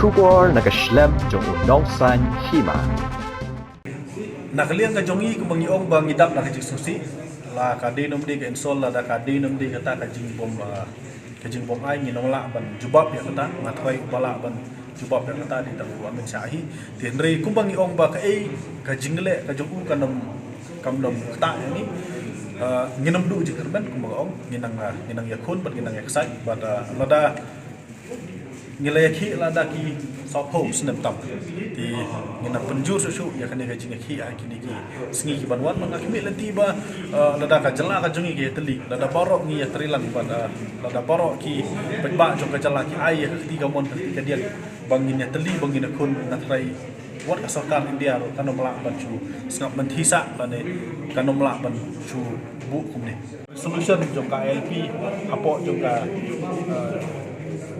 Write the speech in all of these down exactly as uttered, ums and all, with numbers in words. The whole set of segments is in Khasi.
Khubor na ka shlem jong u Nongsaiñ Hima. Na ka liang ka jong ngi kumba ngi ong ba ngi dap na ka jingsngewsih. La ka dei namar ka insult, lada ka dei namar kata ka jingbym, ah, ka jingbym ai, ngi nang lah ban jubab ïa kata, nga trai ba lah ban jubab ïa kata dei tang u Amin Shah hi. Te hynrei kumba ngi ong ba kaei ka jingleh ka jong u kam nym, kam nym ktah ïa ngi. Ah, ngi nym duh jingkyrmen kumba nga ong, ngi nang, ah, ngi nang ïakhun bad ngi nang ïaksaid bad, ah, lada ngi la ïakhih lada ki sawphew snem tam. Te ngi nang pynjur shuh shuh ïa kane ka jingïakhih ha kine ki sngi ki ban wan, nga khmih lynti ba, eh, lada ka jylla ka jong ngi ka ïatylli, lada baroh ngi ïatreilang bad, eh, lada baroh ki paidbah jong ka jylla ki ai ïa ka kti kamon ka kti kadiang ba ngin ïatylli, ba ngin ïakhun, nga trai wat ka sorkar India ruh kan ym lah ban shu sngap mynthi sah lane kan ym lah ban shu buh kumne. Resolution jong ka I L P hapoh jong ka, eh,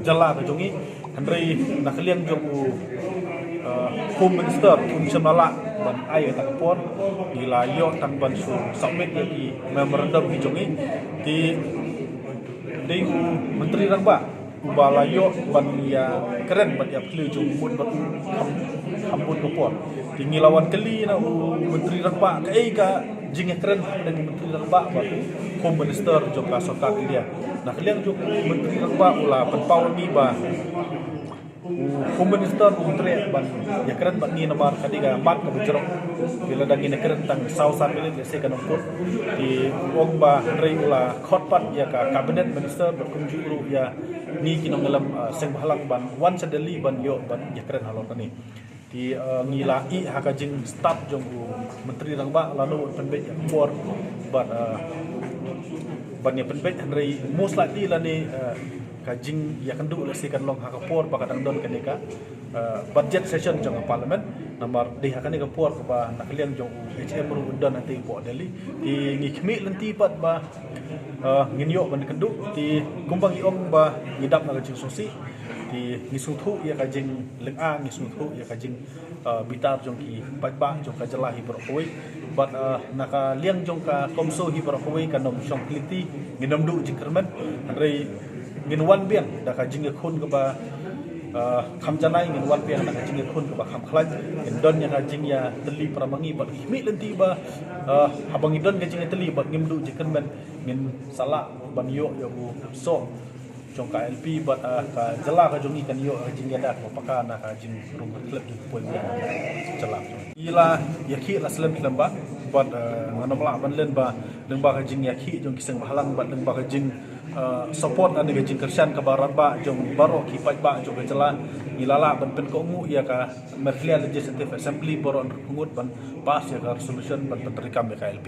jylla ka jong ngi. Hynrei na ka liang jong u, eh, Home Minister un shym la lah ban ai kata ka por. Ngi la ïoh tang ban shu submit ïa ki memorandum ki jong ngi. Te dei u Myntri Rangbah uba la ïoh ban ïakren bad ïa phylliew jingmut bad u kham, kham bun ka por. Te ngi la wan kylli na u Myntri Rangbah kaei ka jingïakren hapdeng u Myntri Rangbah bad u Home Minister jong ka sorkar India. Na ka liang jong u Myntri Rangbah u la pynpaw ïa ngi ba u Home Minister um treh ban ïakren bad ngi namar ka dei ka mat kaba jrong. Te lada ngin ïakren tang saw san minit lehse kan ym kut. Te u ong ba hynrei u la khot pat ïa ka Cabinet Minister bad kumjuh ruh ïa ngi ki nongïalam, uh, seng bhalang ban wan sha Delhi ban ïoh ban ïakren halor kane. Te, uh, ngi la ïeh ha ka jingstad jong u Myntri Rangbah lano un pynbeit ïa ka por bad, uh, ban ïa pynbeit, hynrei most likely lane, uh, ka jingïakynduh lehse kan long ha ka por ba ka dang don kane ka, uh, budget session jong ka Parliament. Namar dei ha kane ka por kaba na ka liang jong u H M ruh u don hangtei hapoh Delhi. Te ngi khmih lynti pat ba, uh, ngin ïoh ban kynduh. Te kumba ngi ong ba ngi dap na ka jingsngewsih. Te ngi sngewthuh ïa ka jinglynga, ngi sngewthuh ïa ka jing, uh, bitar jong ki paidbah jong ka jylla hi baroh kawei. Bad, uh, na ka liang jong ka CoMSO hi baroh kawei kan ym shong kylli, ngin ym duh jingkyrmen. Hynrei ngin wan biang da ka jingïakhun kaba, uh, kham janai, ngin wan biang da ka jingïakhun kaba kham khlaiñ. Ngin don ïa ka jingïatylli para ma ngi bad khmih lynti ba, uh, haba ngi don ka jingïatylli bad ngim duh jingkyrmen ngin sa lah ban ïoh ïa u soh jong ka I L P bad, ah, ka jylla ka jong ngi kan ïoh ka jingïada kaba paka na ka jingrung kyrkhlem jong ki poi jylla. Ngi la ïakhih la slem slem bha bad, ah, ngan ym lah ban len ba lyngba ka jingïakhih jong ki seng bhalang bad lyngba ka jing, ah, support lane ka jingkyrshan kaba radbah jong baroh ki paidbah jong ka jylla, ngi la lah ban pynkohnguh ïa ka Meghalaya Legislative Assembly baroh hynriew ngut ban pass ïa ka resolution ban pyntreikam ïa ka I L P.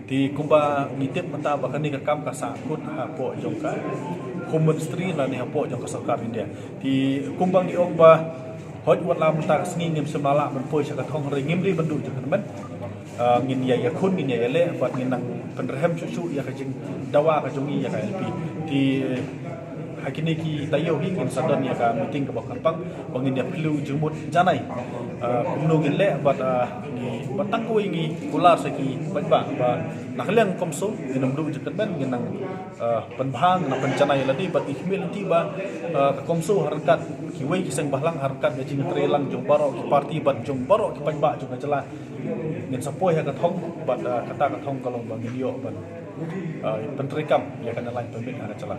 Te kumba ngi tip mynta ba kane ka kam ka sah kut hapoh jong ka Home Ministry lane hapoh jong ka sorkar India. Te kumba ngi ong ba hooid wat la mynta ka sngi ngim shym la lah ban poi sha ka thong hynrei ngim dei ban duh jingkyrmen. Ah, ngin ïa ïakhun, ngin ïa ïaleh bad ngin nang pynrhem shuh shuh ïa ka jingdawa ka jong ngi ïa ka I L P. Te ha kine ki taïew hi ngin sa don ïa ka meeting kaba kyrpang ba ngin ïa phylliew jingmut janai, ah, kumno ngin leh bad, ah, ngi bad tang kawei ngi kular sha ki paidbah ba na ka liang CoMSO ngin ym duh jingkyrmen, ngin nang, ah, pynbha, ngin nang pynjanai ïa lade bad ngi khmih lynti ba, ah, ka CoMSO ha ryngkat kiwei ki seng bhalang ha ryngkat ka jingtreilang jong baroh ki party bad jong baroh ki paidbah jong ka jylla ngin sa poi ha ka thong bad, ah, kata ka thong ka long ba ngin ïoh ban, ah, pyntreikam ïa ka nalai permit ha ka jylla.